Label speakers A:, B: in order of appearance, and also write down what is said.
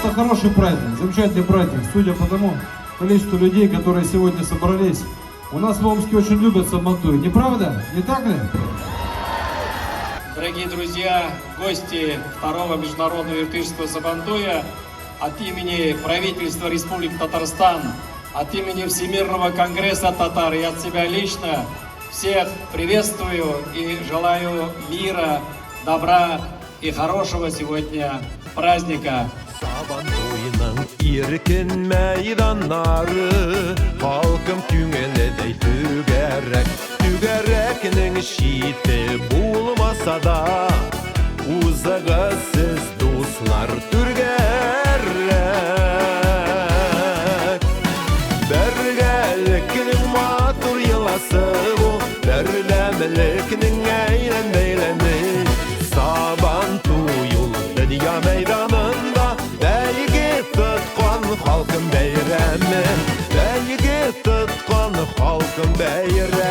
A: Это хороший праздник, замечательный праздник. Судя по тому количеству людей, которые сегодня собрались. У нас в Омске очень любят Сабантуй, не правда? Не так ли?
B: Дорогие друзья, гости второго международного иртышского Сабантуя, от имени правительства Республики Татарстан, от имени Всемирного конгресса татар и от себя лично всех приветствую и желаю мира, добра и хорошего сегодня праздника.
C: Сабан туеның иркен мәйданнары, Халкым күңеледәй түгәрәк. Түгәрәкнең чите булмаса да, Узыгыз сез, дуслар, түргәрәк. Бергәлекнең матур йоласы бу, Бердәмлекнең әйлән-бәйләне. Сабан туй ул дөнья мәйданында Бәйге тоткан халкым бәйрәме. Бәйге тоткан халкым бәйрәме.